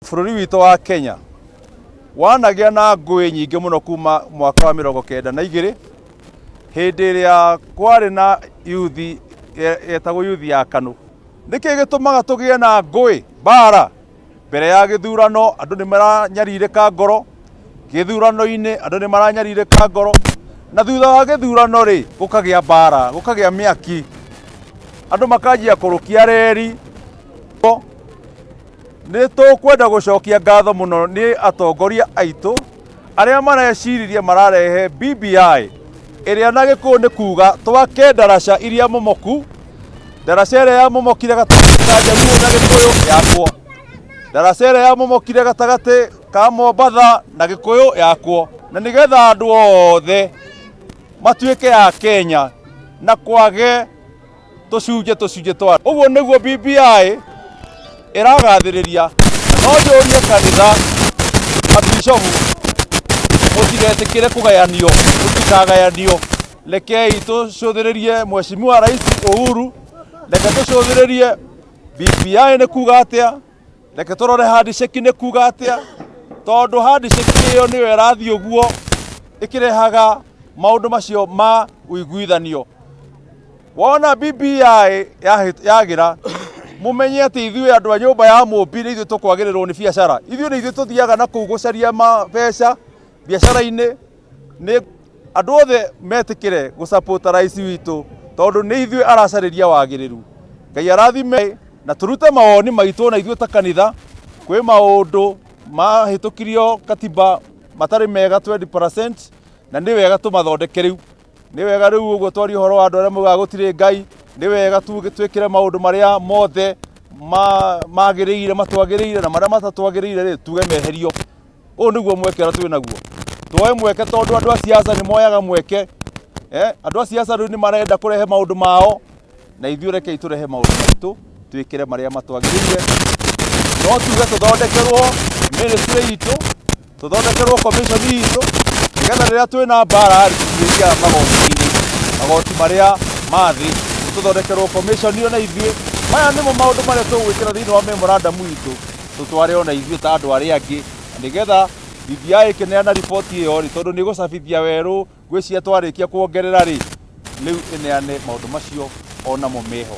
Bũrũri witũ wa Kenya wanagĩa na ngũĩ nyingĩ mũno kuma mwaka wa 92, hĩndĩ ĩrĩa kwarĩ na yuthi yetagwo yuthi ya KANU. Nĩkĩ gĩtũmaga tũgĩe na ngũĩ, mbara? Mbere ya gĩthurano andũ nĩ maranyarirĩka ngoro, gĩthurano-inĩ andũ nĩ maranyarirĩka ngoro, na thutha wa gĩthurano rĩ, gũkagĩa mbara, gũkagĩa mĩaki, andũ makanjia kũrũkia reri. Nĩ tũkwenda gũcokia ngatho mũno nĩ atongoria aitũ arĩa mareciririe mararehe BBI ĩrĩa na Gĩkũyũ nĩ kuga twake ndaraca iria momoku, ndaraca ĩrĩa yamomokire gatagatĩ ka Njaruo na Gĩkũyũ yakwo, ndaraca ĩrĩa yamomokire gatagatĩ ka Mombatha na Gĩkũyũ yakwo, na nĩgetha andũ othe matuĩke a Kenya na kwage tũcunjĩ tũcunjĩ twa ũguo nĩguo BBI ĩragathĩrĩria. No njũrie kanitha, abishobu, mũtigetĩkĩre kũgayanio, mũtikagayanio. Rekei tũcũthĩrĩrie Mheshimiwa Rais Uhuru, reke tũcũthĩrĩrie BBI nĩ kuga atĩa, reke tũrore handshake nĩ kuga atĩa, tondũ handshake ĩyo nĩyo ĩrathiĩ ũguo ĩkĩrehaga maũndũ macio ma ũiguithanio. Wona BBI yagĩra, mũmenye atĩ ithuĩ andũ a nyũmba ya mũmbi nĩ ithuĩ tũkwagĩrĩrwo nĩ biacara. Ithuĩ nĩ ithuĩ tũthiaga na kũu gũcaria mbeca biacara-inĩ. Nĩ andũ othe metĩkĩre gũ rais witũ, tondũ nĩ ithuĩ aracarĩria wagĩrĩru. Ngai arathime na tũrute mawoni maitũ na ithuĩ ta kanitha. Kwĩ maũndũ mahĩtũkirio katiba matarĩ mega 20%, na nĩ wega tũmathondeke rĩu. Nĩ wega rĩu ũguo twarie ũhoro wa andũ arĩa maugaga gũtirĩ Ngai, nĩ wega twĩkĩre maũndũ marĩa mothe magĩrĩire, matwagĩrĩire na marĩa matatwagĩrĩire rĩ, tuge meherio. Ũyũ nĩguo mweke ũrĩa twĩ naguo. Tuoe mweke tondũ andũ a siasa nĩ moyaga mweke. Andũ a siasa rĩu nĩ marenda kũrehe maũndũ mao, na ithuĩ rekei tũrehe maũndũ maitũ, twĩkĩre marĩa matwagĩrĩire. No tuge tũthondekerwo ministry itũ, tũthondekerwo commission itũ, nĩgetha rĩrĩa twĩna mbara rĩ, tũtithiaga magoti-inĩ, magoti marĩa ma thĩ, tũthondekerwo commission ona ithuĩ. Maya nĩmo maũndũ marĩa tũgwĩkĩra thĩinĩ wa memorandum itũ, tũtware ona ithuĩ ta andũ arĩa angĩ, nĩgetha BBI ĩkĩneana riboti ĩyo rĩ, tondũ nĩ ĩgũcabithia werũ, ngwĩciria twarĩkia kuongerera rĩ, rĩu ĩneane maũndũ macio onamo meho.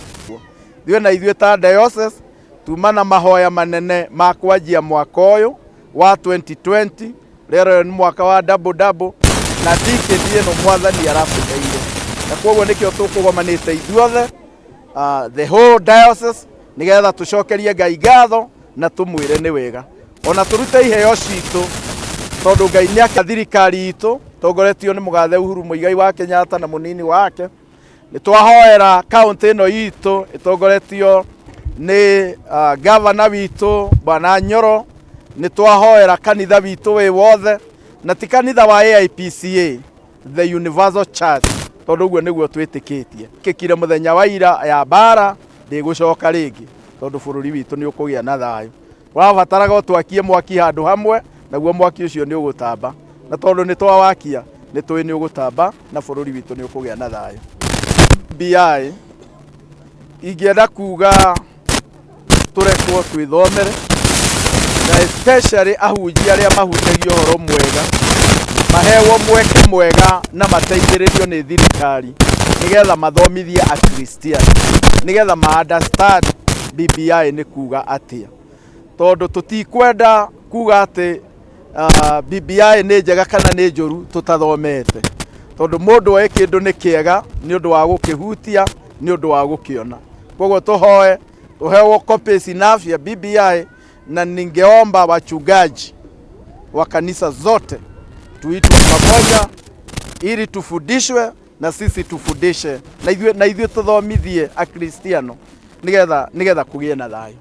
Ithuĩ na ithuĩ ta diocese tuma na mahoya manene ma kwanjia mwaka ũyũ wa 2020, rĩrĩ nĩ mwaka wa double double, na decade ĩno mwathani aratũheire, na koguo nĩkĩo tũkũgomanĩte ithuothe, the whole diocese, nĩgetha tũcokerie Ngai ngatho na tũmwĩre nĩ wega, ona tũrute iheo citũ, tondũ Ngai nĩ aka thirikari itũ tongoretio nĩ mũgathe Uhuru Muigai wa Kenyatta na mũnini wake. Nĩ twahoera kaunti ĩno itũ ĩtongoretio nĩ gavana witũ Bwana Nyoro, nĩ twahoera kanitha witũ wĩ wothe, na ti kanitha wa AIPCA, the Universal Church, tondũ ũguo nĩguo twĩtĩkĩtie. Kĩkire mũthenya wa ira ya mbara ndĩgũcoka rĩngĩ, tondũ bũrũri witũ nĩ ũkũgĩa na thayũ. Wabataraga o twakie mwaki handũ hamwe, naguo mwaki ũcio nĩ ũgũtamba, na tondũ nĩ twawakia nĩ tũĩ nĩ ũgũtamba na bũrũri witũ nĩ ũkũgĩa na thayũ. BBI ingĩenda kuga tũrekwo twĩthomere, na especially ahunjia arĩa mahunjagia ũhoro mwega mahewo mweke mwega na mateithĩrĩrio nĩ thirikari, nĩgetha mathomithie akristiano, nĩgetha ma understand BBI nĩ kuga atĩa, tondũ tũtikwenda kuga atĩ BBI nĩ njega kana nĩ njũru tũtathomete, tondũ mũndũ oĩ kĩndũ nĩ kĩega nĩ ũndũ wa gũkĩhutia, nĩ ũndũ wa gũkĩona. Koguo tũhoe tũhewo copies enough ya BBI, na ningeomba wachungaji wa kanisa zote tuitwe pamoja ili tufundishwe na sisi tufundishe, na ithuĩ tuthomithie akristiano nigetha kũgĩe na thayũ.